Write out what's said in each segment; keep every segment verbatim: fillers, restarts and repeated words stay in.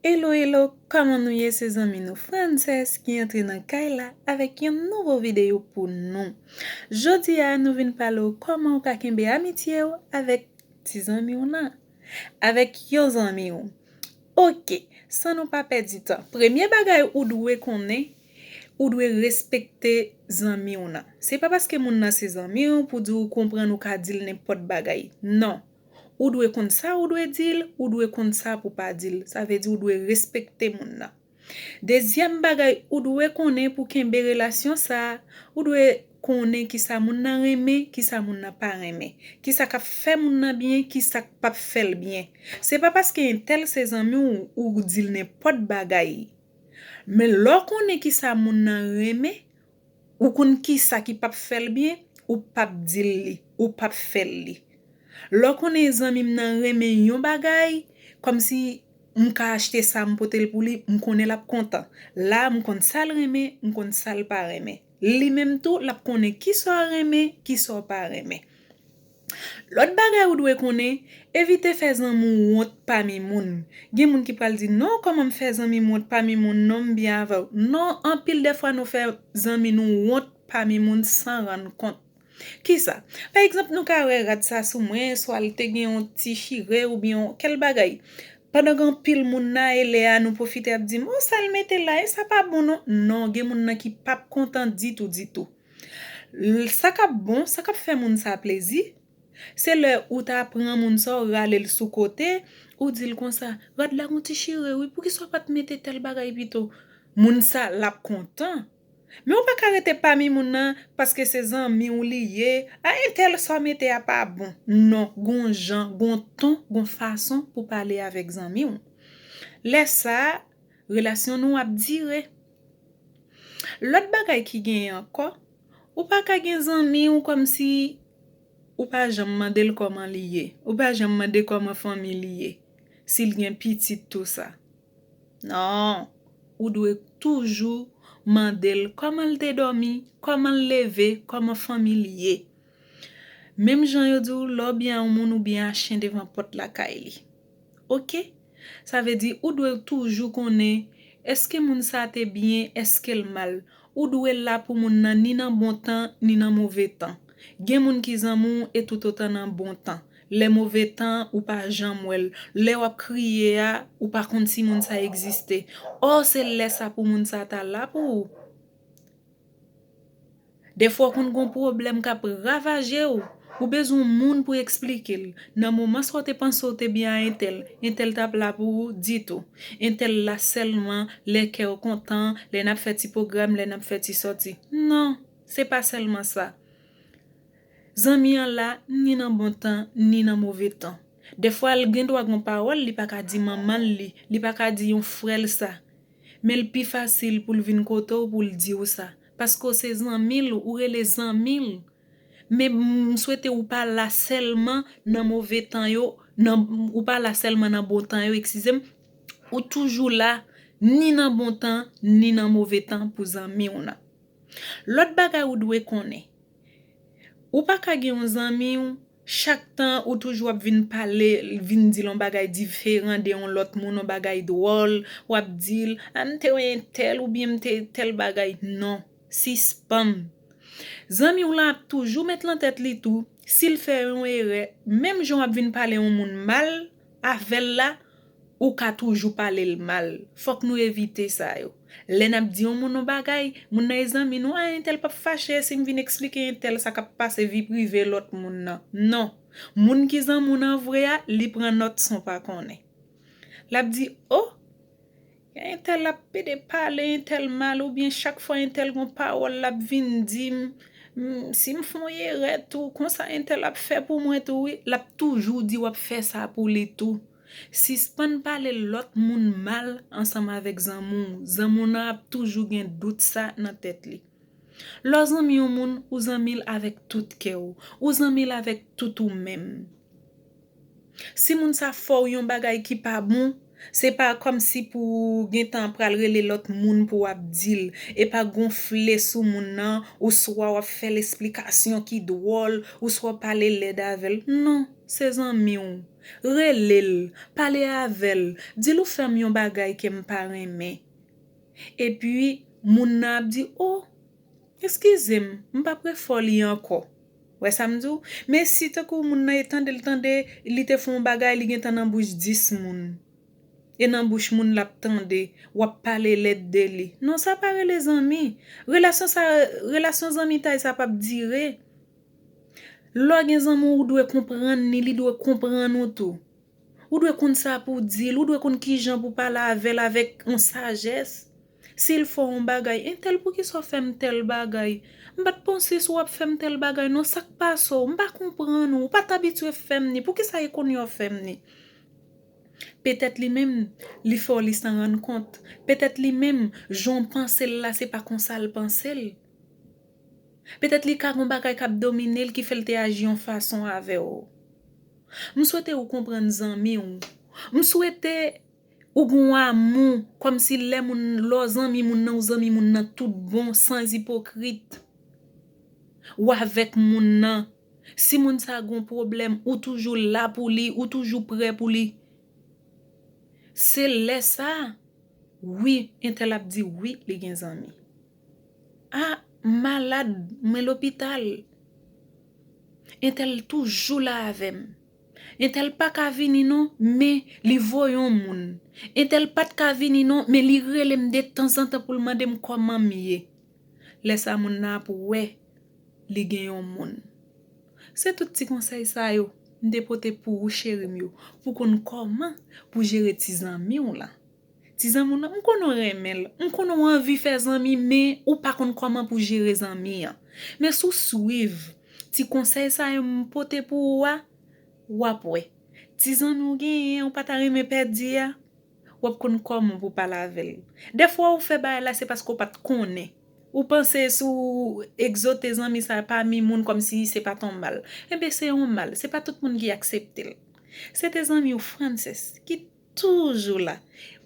Hello, hello, kòman nou ye? Se zanmi nou Frances ki antre nan kay la avèk yon nouvo videyo pou nou. Jodi a, nou vin pale w kòman w ka kenbe amitye w avèk ti zanmi w nan, avèk yon zanmi w. Oke, san nou pa pèdi tan, premye bagay ou dwe konnen, ou dwe respekte zanmi w nan. Se pa paske moun nan se zanmi w pou di w konprann ou ka di l nenpòt bagay. Non. Ou dwe konn sa ou dwe di l, ou dwe konn sa pou pa di l. Sa vle di ou dwe respekte moun nan. Dezyèm bagay ou dwe konnen pou kenbe relasyon sa a, ou dwe konnen kisa moun nan renmen, kisa moun nan pa renmen, kisa k ap fè moun nan byen, kisa k p ap fè l byen. Se pa paske entèl se zanmi w, ou di l nenpòt bagay. Men lè w konnen kisa moun nan renmen, ou konn kisa ki p ap fè l byen, ou p ap di l li, ou p ap fè l li. Lè w konnen zanmi m nan renmen yon bagay, kòmsi m ka achte sa m pote l pou li, m konnen l ap kontan. La, m konn sa l renmen, m konn sa l pa renmen. Li menm tou, l ap konnen kisa w renmen, kisa w pa renmen. Lòt bagay ou dwe konnen, evite fè zanmi w wont pami moun. Gen moun ki pral di, "Non, kòman m fè zanmi m wont pami moun? Non, m byen avè w." Non, anpil dèfwa nou fè zanmi nou wont pami moun san rann kont. Kisa? Pa egzanp, nou ka wè rad sa sou mwen, swa l te gen yon ti chire oubyen yon kèl bagay. Pandan gen anpil moun nan e lè a nou pwofite ap di m, "O, sa l mete la, e sa pa bon non." Non, gen moun nan ki p ap kontan ditou, ditou. L-, sa k ap bon, sa k ap fè moun sa plezi, se lè ou ta pran moun sa, ou rale l sou kote, ou di l konsa, "Rad la gon ti chire, wi, poukisa w pa t mete tèl bagay pito?" Moun sa, l ap kontan. Men ou pa ka rete pami moun nan paske se zanmi w li ye. "A, entèl sa w mete a pa bon." Non, gon jan, gon ton, gon fason pou pale avèk zanmi w. Lè sa a, relasyon nou ap dire. Lòt bagay ki genyen ankò, ou pa ka gen zanmi w kòmsi ou pa janm mande l kòman li ye, ou pa janm mande kòman fanmi li ye, si l gen pitit tou sa. Non, ou dwe toujou mande l kòman l te dòmi, kòman l leve, kòman fanmi l ye. Menm jan yo di w, lè w byen a yon moun, ou byen a chen devan pòt lakay li. Oke? Sa vle di, ou dwe toujou konnen, èske moun sa te byen, èske l mal? Ou dwe la pou moun nan ni nan bon tan, ni nan move tan. Gen moun ki zanmi w e toutotan nan bon tan. Lè move tan, ou pa janm wè l. Lè w ap kriye a, ou pa konn si moun sa egziste. Ò, se lè sa pou moun sa ta la pou ou. Dèfwa w konn gon pwoblèm k ap ravaje w. Ou bezwen yon moun pou eksplike l. Nan moman sa w te panse w te byen a entèl, entèl t ap la pou ou ditou. Entèl la sèlman lè kè w kontan, lè n ap fè ti pwogram, lè n ap fè ti sòti. Non, se pa sèlman sa. Zanmi an la ni nan bon tan, ni nan move tan. Dèfwa l gen dwa gon pawòl li pa ka di manman l li, li pa ka di yon frè l sa. Men l pi fasil pou l vin kote w pou l di w sa. Paske w se zanmi l, ou rele zanmi l. Men m swete ou pa la sèlman nan move tan yo, nan, ou pa la sèlman nan bon tan yo, eskize m. Ou toujou la, ni nan bon tan, ni nan move tan pou zanmi w nan. Lòt bagay ou dwe konnen, ou pa ka gen yon zanmi w, chak tan ou toujou ap vin pale, vin di l yon bagay diferan de yon lòt moun, yon bagay dwòl, w ap di l, "A, m te wè entèl oubyen m te tèl bagay." Non, sispann. Zanmi w lan ap toujou met lan tèt li tou, si l fè yon erè, menm jan w ap vin pale yon moun mal avè l la, ou ka toujou pale l mal. Fòk nou evite sa yo. Lè n ap di yon moun yon bagay, moun nan e zanmi nou, "A, entèl p ap fache si m vin eksplike entèl sa k ap pase vi prive lòt moun nan." Non. Moun ki zanmi w nan vre a, li pran nòt san w pa konnen. L ap di, "O, entèl ap pede pale entèl mal," oubyen chak fwa entèl gon pawòl l ap vin di m, "M, si m fè yon erè tou, konsa entèl ap fè pou mwen tou wi." L ap toujou di w ap fè sa pou li tou. Sispann pale lòt moun mal ansanm avèk zanmi w. Zanmi w nan ap toujou gen dout sa nan tèt li. Lè w zanmi yon moun, ou zanmi l avèk tout kè w. Ou zanmi l avèk tout ou menm. Si moun sa fè w yon bagay ki pa bon, se pa kòmsi pou w gentan pral rele lòt moun pou w ap di l. E pa gonfle sou moun nan, oswa w ap fè l esplikasyon ki dwòl, oswa w pale lèd avè l. Non, se zanmi w. Rele l, pale avè l, di l ou fè m yon bagay ke m pa renmen. Epi, moun nan ap di, "O, eskize m, m p ap refè w li ankò." Wè sa m di w? Men si tankou moun nan e tande l tande, li te fè yon bagay, li gentan nan bouch dis moun. E nan bouch moun l ap tande, w ap pale lèd de li. Non, sa pa rele zanmi. Relasyon sa, relasyon zanmitay sa p ap dire. Lè w gen zanmi w, ou dwe konprann li, li dwe konprann ou tou. Ou dwe konn sa pou w di l, ou dwe konn kijan pou w pale avè l avèk yon sajès. Si l fè w yon bagay, "Entèl, poukisa w fè m tèl bagay? M pa t panse si w ap fè m tèl bagay non, sa k pase w? M pa konprann ou, ou pa t abitye fè m ni, poukisa e kounye a w fè m ni?" Petèt li menm, li fè w li san rann kont. Petèt li menm, jan w panse l la, se pa konsa l panse l. Petèt li ka gon bagay k ap domine l ki fè l te aji yon fason avè w. M swete ou konprann zanmi w. M swete ou gon amou, kòmsi lè moun, lè w zanmi moun nan, ou zanmi moun nan tout bon, san ipokrit. Ou avèk moun nan. Si moun sa gon pwoblèm, ou toujou la pou li, ou toujou prè pou li. Se lè sa, wi, entèl ap di wi, li gen zanmi. "A, m malad, mwen lopital." Entèl toujou la avè m. Entèl pa ka vini non, men li voye yon moun. Entèl pa t ka vini non, men li rele m de tanzantan pou l mande m kòman m ye. Lè sa moun nan ap wè li gen yon moun. Se tout ti konsèy sa yo m te pote pou ou, cheri m yo, pou konn kòman pou jere ti zanmi w lan. Ti zanmi w lan, m konnen w renmen l, m konnen w anvi fè zanmi, men ou pa konn kòman pou jere zanmi an. Men si w swiv ti konsèy sa yo m pote pou ou a, w ap wè. Ti zanmi w genyen, ou pa ta renmen pèdi a, w ap konn kòman pou pale avè l. Dèfwa ou fè bagay la, se paske w pa t konnen. Ou panse si w egzote zanmi sa pami moun kòmsi se pa t yon mal. Enben, se yon mal. Se pa tout moun ki aksepte l. Se te zanmi w Frances ki toujou la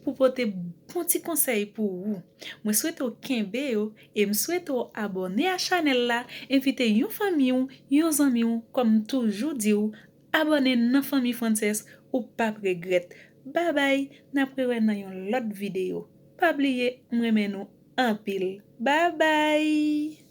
pou pote bon ti konsèy pou ou. Mwen swete w kenbe yo e m swete w abòne a chanèl la, envite yon fanmi w, yon zanmi w, kòm m toujou di w, abòne nan fanmi Frances, ou p ap regrèt. Babay, n ap rewè nan yon lòt videyo. Pa bliye, m renmen nou anpil. Babay!